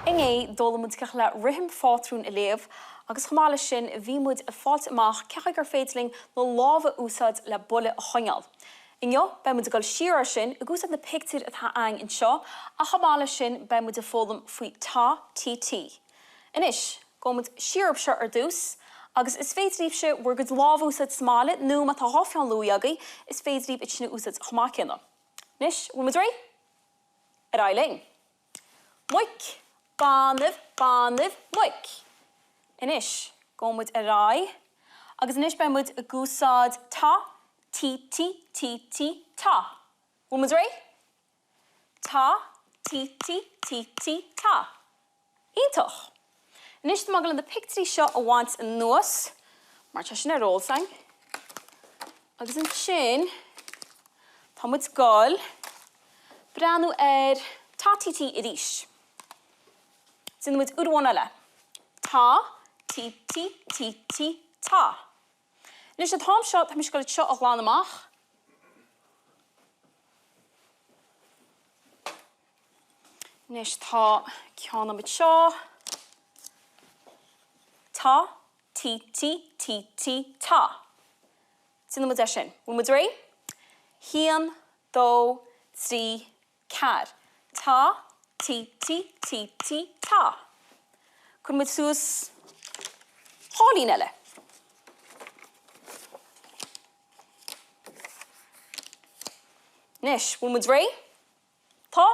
Inné, d'fhoghlaim muid cé chaoi le rithim phátrúin a léamh agus chomh maith leis sin bhí muid ag fáilt amach cé chaoi gur féidir linn na lámha a úsáid le buille a choinneáil. Inniu, beidh muid ag dul siar air sin, ag úsáid na pictiúir atá againn anseo ach chomh maith leis sin beidh muid ag foghlaim faoi ta, ti, tí. Anois, gabhfaidh muid siar orthu seo ar dtús agus is féidir libhse bhur gcuid lámh a úsáid sa mbaile nó má tá 2 pheann luaidhe agaibh is féidir libh iad sin a úsáid chomh maith céanna. Anois, bhfuil muid réidh? Ar aghaidh linn! Muic, banbh, banbh, muic. Anois, gabhfaidh muid ar aghaidh agus anois beidh muid ag úsáid ta, ti, ti, ti, ti, ta. Bhfuil muid réidh? Ta, ti, ti, ti, ti, ta. Iontach! Anois tá mé ag dul na pictiúirí seo a bhaint anuas mar tá sin ar eolas againn. Agus ansin tá muid ag dul breathnú ar ta ti tí arís. Déanfaidh muid uair amháin eile. Ta, ti, ti, ti, ti, ta. Anois an t-am seo tá mise ag dul iad seo a ghlanadh amach. Anois tá ceann agam anseo. Ta, ti, ti, ti, ti, ta. Déanfaidh muid é sin. Bhfuil muid réidh? Haon, dó, trí, ceathair. Ta, ti, ti, ti, ti, ta. Cuirfidh muid suas 2 líne eile. Anois, bhfuil muid réidh? Tá?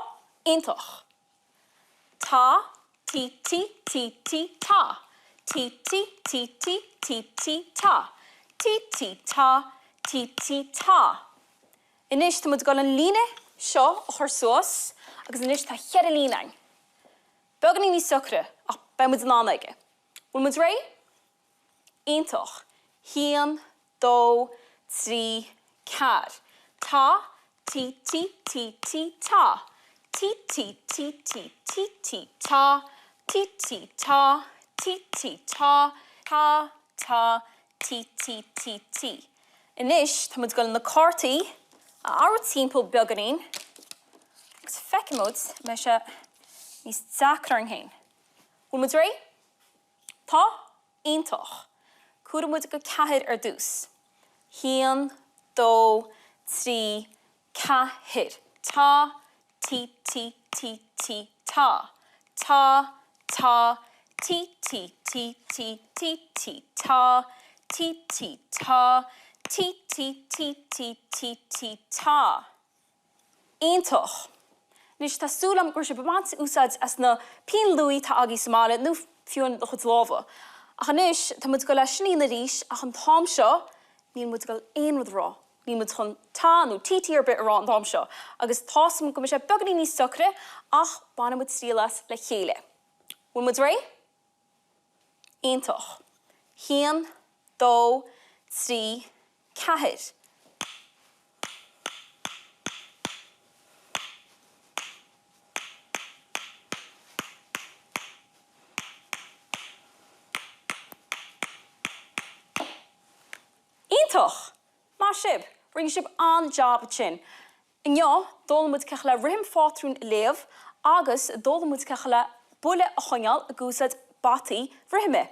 Iontach. Ta, ti, ti, ti, ti, ta. Ti, ti, ti, ti, ti, ti, ta. Ti, ti, ta, ti, ti, ta. Anois tá muid ag dul an líne seo a chur suas agus anois tá cheithre líne againn. Beagáinín níos deacra ach beidh muid in ann aige. Bhfuil muid réidh? Iontach. Haon, dó, trí, ceathair. Ta, ti, ti, ti, ti, ta. Ti, ti, ti, ti, ti, ti, ta. Ti, ti, ta, ti, ti, ta. Ta, ta, ti, ti, ti, ti. Anois tá muid ag dul na cártaí a athrú timpeall beagáinín agus feicfidh muid an mbeidh sé níos deacra orainn féin. Bhfuil muid réidh? Tá? Iontach. Comhairfidh muid go ceathair ar dtús. Haon, dó, trí, ceathair. Ta, ti, ti, ti, ti, ta. Ta, ta, ti, ti, ti, ti, ti, ti, ta. Ti, ti, ta, ti, ti, ti, ti, ti, ti, ta. Iontach! Anois, tá súil agam go raibh sibh ag baint úsáid as na pinn luaidhe atá agaibh sa mbaile, nó fiú bhur gcuid lámha. Ach anois, tá muid ag dul é sin a dhéanamh arís, ach an t-am seo, níl muid ag dul aon rud a rá. Níl muid chun ta nó TT ar bith a rá an t-am seo. Agus tá's agam go mbeidh sé beagáinín níos deacra, ach bainfidh muid triail as le chéile. Bhfuil muid réidh? Iontach. Haon, dó, trí, ceathair. Iontach! Maith sibh! Rinne sibh an-jab ansin. Inniu, d'fhoghlaim muid cé chaoi le rithim phátrúin a léamh agus d'fhoghlaim muid cé chaoi le buille a choinneáil ag úsáid bataí rithime.